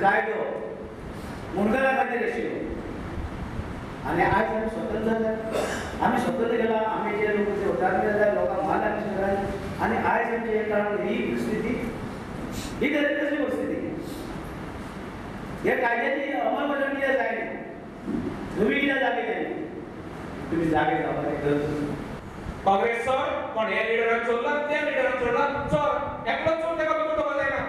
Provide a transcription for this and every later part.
कायदो मुंडकारा खातीर आशिल्लो आनी आयज आमी स्वतंत्र जाले, आमी स्वतंत्र गेला, आमी जे लोक हुतात्मे जाले, लोकांक मारला आनी आयज आमचे हे कारण ही परिस्थिती, ही तरी कसली परिस्थिती? ह्या कायद्याची अंमलबजावणी कित्याक जायना? तुमी कित्याक जागे जायना? तुमी जागे जावपाची गरज. काँग्रेस सर पण हे लिडरान चोरला, त्या लिडरान चोरला, चोर एकलो चोर ताका बरोबर जायना.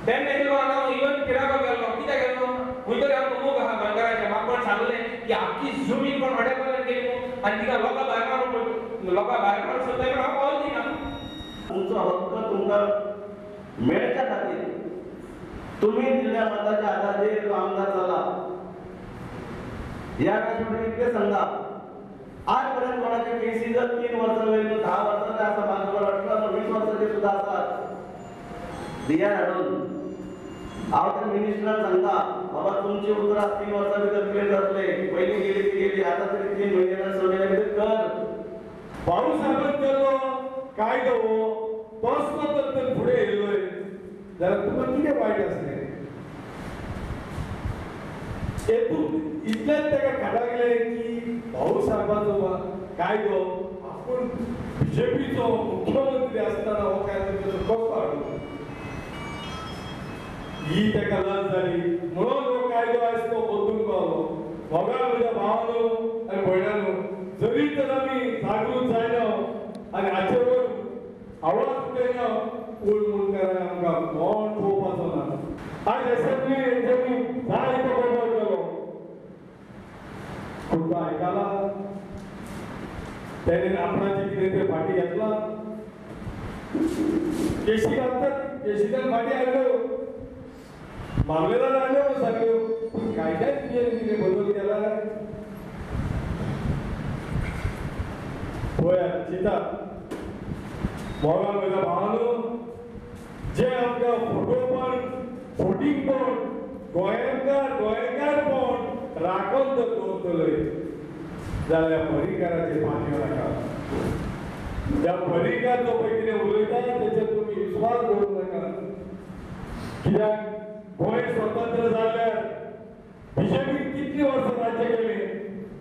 तेन्ना येयलो हांव इवन किराको गेल्लो, कित्याक गेल्लो खंय तरी आमकां मोग आहा गोंयकारांचें. म्हाका कोण सांगलें की आख्खी जमीन कोण वाड्या गेली आनी तिका लोकां भायर मारून, लोकां भायर मारून सोदताय, पण हांव पावल दिना. तुमचो हक्क तुमकां मेळच्या खातीर तुमी दिल्ल्या मताच्या आधाराचेर आमदार जाला. ह्या वेळार इतलें सांगा, आजपर्यंत कोणाचे केसी जर 3 वर्सां वयल्यो 10 वर्सां आसा, म्हाका 18 20 वर्सांचे सुद्दां आसात. दिया हाडून हांव त्या मिनिस्टराक सांगता, बाबा तुमची उतरां 3 वर्सां भितर क्लियर जातले, पयलीं गेली ती गेली, आतां तरी 3 म्हयन्यान 6 म्हयन्या भितर कर. भाऊसाहेबान केल्लो कायदो तोच तर फुडें येयलोय जाल्यार तुका कितें वायट आसलें? हेतून इतलेंच ताका खाटाकलें की भाऊसाहेबाचो कायदो आपूण बीजेपीचो मुख्यमंत्री आसतना हो कायदो कसो हाडलो, ही ताका लज जाली म्हणून हो कायदो आयज तो बदलूंक पावलो. मोगाळ म्हज्या भावानो आनी भयणानो, जरी तर आमी जागृत जायना आनी हाचेर आवाज उठयना, पूण मुंडकारांक आमकां कोण पळोवपाचो ना. आयज एसेंब्ली हेंच्यांनी जायतो बोवाळ केलो, तुमकां आयकला तेणें आपणाचें कितें तें फाटीं घेतलां, केशी घालतात, केशींतल्यान फाटीं हाडल्यो, मामलेदार हाडल्यो म्हणून सांगल्यो, पूण कायद्यान कितें कितें बदल केला पळयात, चिंतात. मोगाळ म्हज्या भावानो, जे आमकां फटोवपण, फटींगपण, गोंयकार गोंयकारपण राखून जर दवरतले जाल्यार परिकाराचेर पातयो नाका. ज्या परिकार जो पळय कितें उलयता तेचेर तुमी विस्वास दवरूं नाका. कित्याक गोंय स्वतंत्र जाल्यार बीजेपीन कितलीं वर्सां राज्य केलें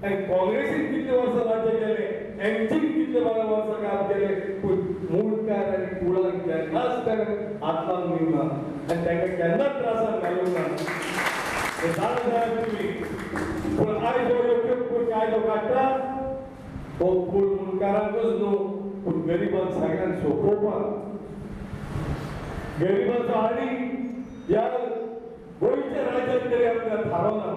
आनी काँग्रेसीन कितलीं वर्सां राज्य केलें, एमजीन कितले वर्सां काम केलें, पूण मुंडकार आनी कुळांक केन्नाच ताणें हात लावन दिवंक ना आनी तांकां केन्नाच त्रासान घालूंक ना. हें जाणा जायात तुमी. पूण आयज हो योग्य कायदो काडटा हो कूळ मुंडकारांकच न्हू, पूण गरिबांक सगळ्यांक सोंपोवपाक, गरिबांचो आनी ह्या गोंयच्या राज्यांत तरी आमकां थारोना.